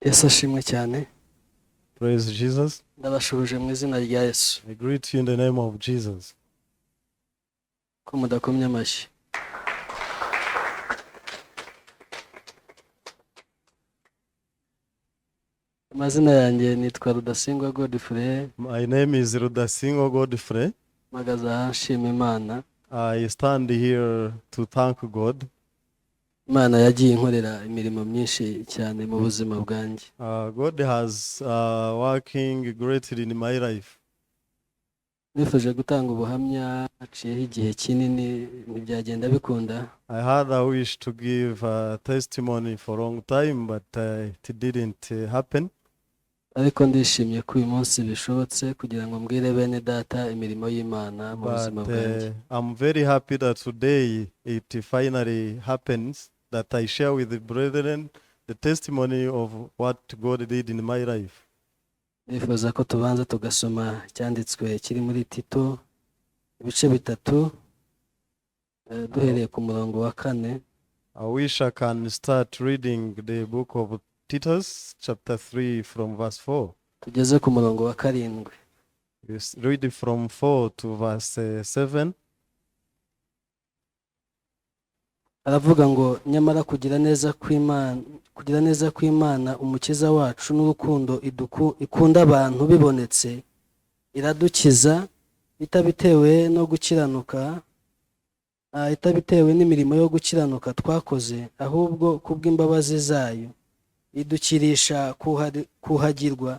Yesu ashimwe cyane. Praise Jesus. Ndabashuhuje mu izina rya Yesu. I greet you in the name of Jesus. Ko mudakomye amashyi. Amazina yanjye nitwa Rudasingwa Godfrey. My name is Rudasingo Godfrey. Mpagaze aha nshima Imana. I stand here to thank God. Imana yagiye inkorera imirimo myinshi cyane mu buzima bwanjye. God has working greatly in my life. Nifuje gutanga ubuhamya haciyeho igihe kinini ntibyagenda bikunda. I had a wish to give a testimony for a long time, but it didn't happen. Ariko ndishimye ko uyu munsi bishobotse kugira ngo mbwire bene data imirimo y'Imana mu buzima But bwanjye. I'm very happy that today it finally happens that I share with the brethren the testimony of what God did in my life. Ndifuza ko tubanza tugasoma icyanditswe kiri muri Tito ibice 3, duhereye ku murongo wa 4. I wish I can start reading the book of Titus chapter 3 from verse 4. Tugeze ku murongo wa 7. We read from 4 to verse 7. Aravuga ngo nyamara kugira neza kw'Imana, kugira neza kw'Imana umukiza wacu n'urukundo ikunda abantu bibonetse, iradukiza itabitewe no gukiranuka, itabitewe n'imirimo yo gukiranuka twakoze, ahubwo kubw'imbabazi zayo idukirisha kuhagirwa,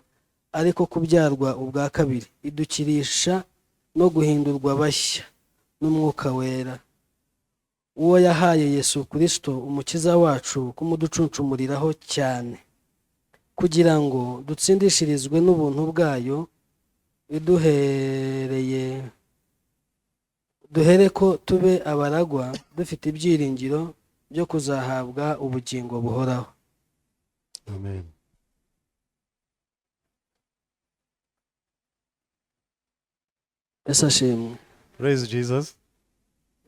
ariko kubyarwa ubwa kabiri, idukirisha no guhindurwa bashya n'Umwuka Wera, uwo yahaye Yesu Kristo umukiza wacu kumuducuncumuriraho cyane, kugira ngo dutsindishirizwe n'ubuntu bwayo iduhereye, duhere ko tube abaragwa dufite ibyiringiro byo kuzahabwa ubugingo buhoraho. Amen. Yesu ashimwe. Praise Jesus.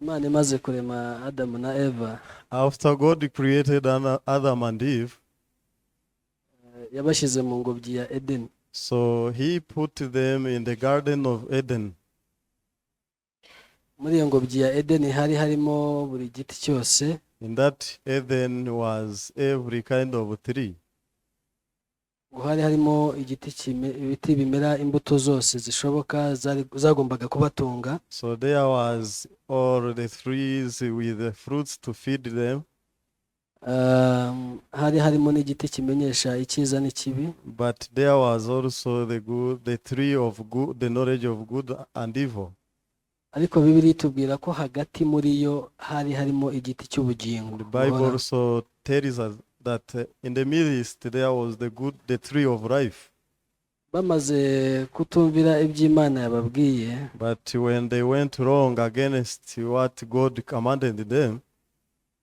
Imana imaze kurema Adamu na Eva, After God created Adam and Eve, yabashyize mu ngobyi ya Edeni. So he put them in the Garden of Eden. Muri iyo ngobyi ya Edeni hari harimo buri giti cyose. In that Eden was every kind of tree. Ngo hari harimo igiti ibiti bimera imbuto zose zishoboka zagombaga kubatunga. So there was all the trees with the fruits to feed them. Hari harimo n'igiti kimenyesha icyiza n'ikibi. But there was also the good, the tree of good, the knowledge of good and evil. Ariko Bibiliya itubwira ko hagati muri yo hari harimo igiti cy'ubugingo. The Bible also tells us that in the midst there was the good, the tree of life. Bamaze kutumvira iby'Imana yababwiye, But when they went wrong against what God commanded them,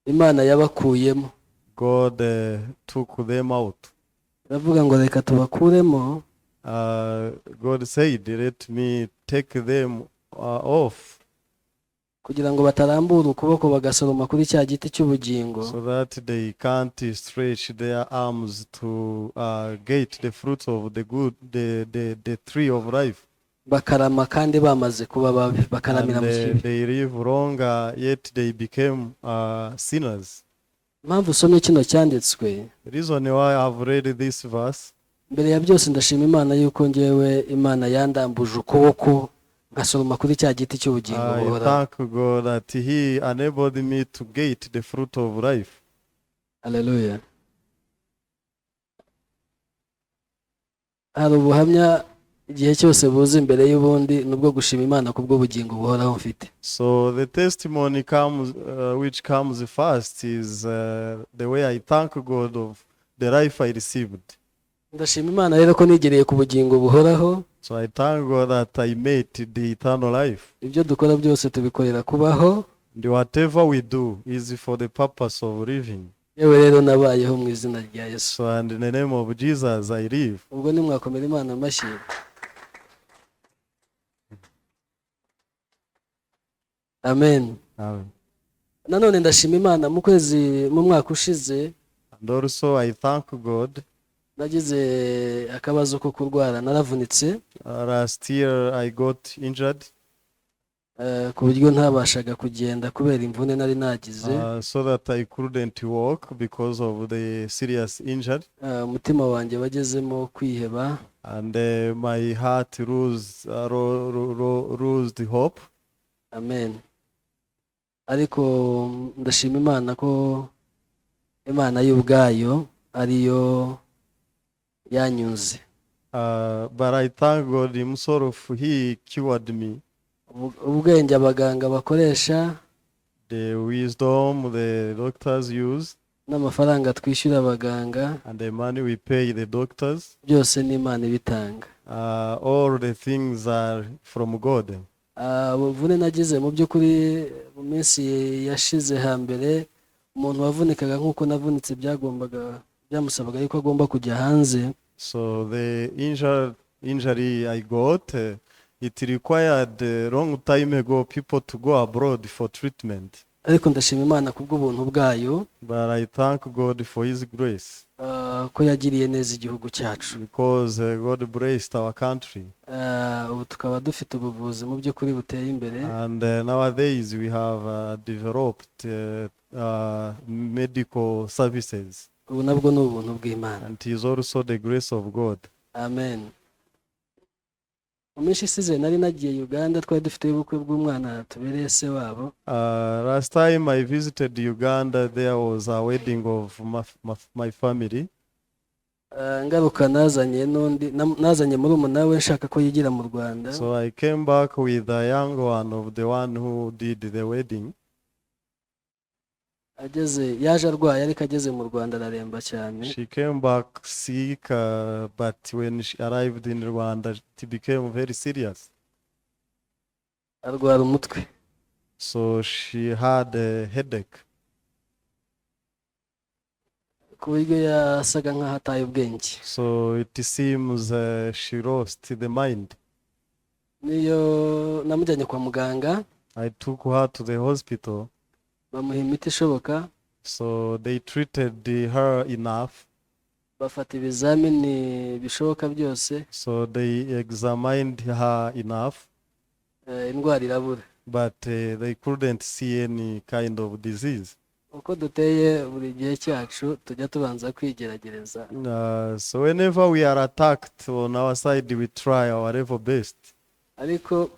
Imana yabakuyemo. God took them out. Iravuga ngo reka tubakuremo. God said, let me take them off. Kugira ngo batarambura ukuboko bagasoroma kuri cya giti cy'ubugingo. So that they can't stretch their arms to get the fruit of the good, the tree of life. Bakarama kandi bamaze kuba babi, bakaramira And mu kibi. they live longer, yet they became sinners. Impamvu usomye kino cyanditswe, The reason why I've read this verse, mbere ya byose ndashima Imana yuko ngewe Imana yandambuje ukuboko nkasoroma kuri cya giti cy'ubugingo I buhoraho. thank God that he enabled me to get the fruit of life. Hallelujah. Hari ubuhamya igihe cyose buza imbere y'ubundi nubwo gushima Imana kubw'ubugingo buhoraho mfite. So the testimony which comes first is the way I thank God of the life I received. Ndashima Imana rero ko nigereye ku bugingo buhoraho. So I thank God that I met the eternal life. Ibyo dukora byose tubikorera kubaho. And whatever we do is for the purpose of living. Yewe rero nabayeho mu izina rya Yesu. So and in the name of Jesus I live. Ubwo nimwakomera Imana amashyi. Amen. Amen. Nanone ndashima Imana mu kwezi mu mwaka ushize. And also I thank God. Nagize akabazo ko kurwara, naravunitse. Last year I got injured ku buryo ntabashaga kugenda kubera imvune nari nagize. So that I couldn't walk because of the serious injury. Umutima wanjye wagezemo kwiheba. And my heart lose the hope. Amen. Ariko ndashima Imana ko Imana y'ubwayo ariyo yanyunze. But I thank God Himself, He cured me. Ubwenge abaganga bakoresha The wisdom the doctors use n'amafaranga twishyura abaganga and the money we pay the doctors, byose ni Imana ibitanga. All the things are from God. Ubuvune nagize, mu by'ukuri mu minsi yashize hambere, umuntu wavunikaga nk'uko navunitse byagombaga byamusabaga yuko agomba kujya hanze. So the injury I got, it required a long time ago people to go abroad for treatment. Ariko ndashima Imana kubw'ubuntu bwayo But I thank God for His grace ko yagiriye neza igihugu cyacu because God blessed our country. Ubu tukaba dufite ubuvuzi mu by'ukuri buteye imbere. And nowadays we have developed medical services. Ubu nabwo ni ubuntu bw'Imana. And it is also the grace of God. Amen. Mu minsi isize nari nagiye Uganda, twari dufite ubukwe bw'umwana tubereye se wabo. Last time I visited Uganda, there was a wedding of my family. Ngaruka nazanye n'undi nazanye murumuna we nshaka ko yigira mu Rwanda. So I came back with a young one of the one who did the wedding. Ageze yaje arwaye, ariko ageze mu Rwanda araremba cyane. She came back sick, but when she arrived in Rwanda, it became very serious. Arwara umutwe. So she had a headache ku buryo yasaga nk'aho ataye ubwenge. So it seems she lost the mind. Niyo namujyanye kwa muganga, I took her to the hospital. Bamuha imiti ishoboka. So they treated her enough. Bafata ibizamini bishoboka byose. So they examined her enough, indwara irabura. But they couldn't see any kind of disease. Uko duteye, buri gihe cyacu tujya tubanza kwigerageza. So whenever we are attacked on our side, we try our level best. Ariko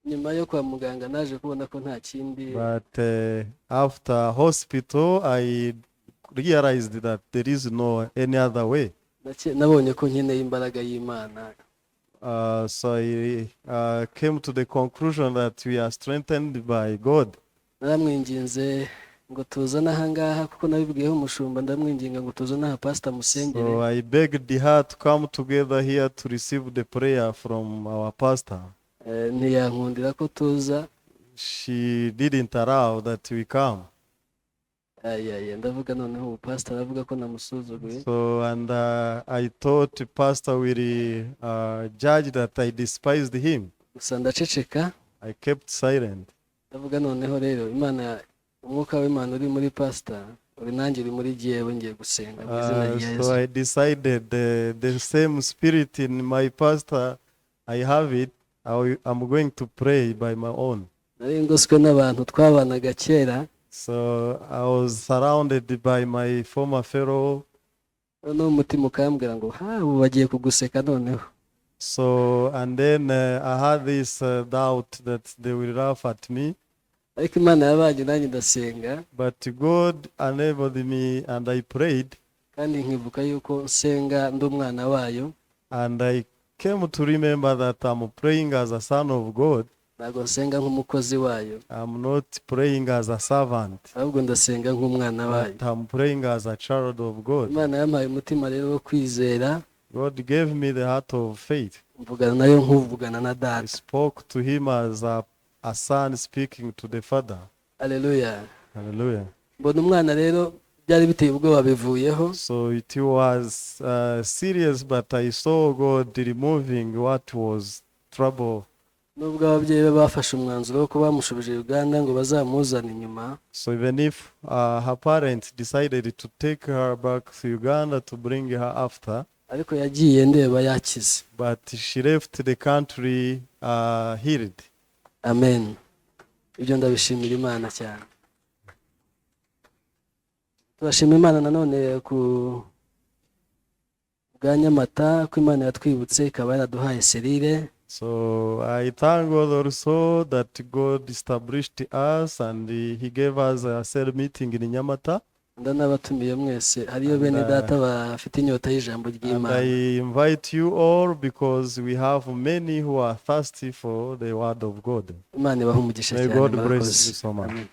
nyuma yo kwa muganga naje kubona ko nta kindi. But after hospital, I realized that there is no any other way. Nabonye ko nkeneye imbaraga y'Imana. So I came to the conclusion that we are strengthened by God. Naramwinginze ngo tuzane ahangaha, kuko nabibwiyeho umushumba, ndamwinginga ngo tuzane aha pasita musengere. So I begged her to come together here to receive the prayer from our pastor. Ntiyankundira ko tuza. She didn't allow that we come. Ayaya, ndavuga noneho ubu pasita aravuga ko namusuzuguye. So, and I thought pastor will judge that I despised him. Gusa ndaceceka. I kept silent. Ndavuga noneho rero Imana, umwuka w'Imana uri muri pasita uri nanjye uri muri jyewe, ngiye gusenga mu izina rya So Yesu. I decided the same spirit in my pastor, I have it. I'm going to pray by my own. Nari ngoswe n'abantu twabanaga kera. So I was surrounded by my former fellow. Noneho umutima ukambwira ngo ha, ubu bagiye kuguseka noneho. So, and then I had this doubt that they will laugh at me. Ariko Imana yabanye nanjye, ndasenga. But God enabled me and I prayed. Kandi nkibuka yuko nsenga ndi umwana wayo. And I came to remember that I'm praying as a son of God. Ntabwo nsenga nk'umukozi wayo. I'm not praying as a servant, ahubwo ndasenga nk'umwana wayo. But I'm praying as a child of God. Imana yampaye umutima rero wo kwizera. God gave me the heart of faith. Mvugana nayo nk'uvugana na I data. Spoke to him as a son speaking to the father. Aleluya. Hallelujah. Mbona umwana rero byari biteye ubwoba bivuyeho. So it was serious, but I saw God removing what was trouble. Nubwo ababyeyi be bafashe umwanzuro wo kuba bamushubije Uganda ngo bazamuzane inyuma, So even if her parents decided to take her back to Uganda to bring her after, ariko yagiye ndeba yakize. But she left the country healed. Amen. Ibyo ndabishimira Imana cyane. Turashima Imana nanone ku bwa Nyamata, ko Imana yatwibutse ikaba yaraduhaye cellule. So I thank God also that God established us and He gave us a cell meeting in Nyamata. Ndanabatumiye mwese, hariyo bene data bafite inyota y'ijambo And ry'Imana. I invite you all because we have many who are thirsty for the word of God. Imana ibahe umugisha May cyane. God bless Murakoze. You so much. Amen.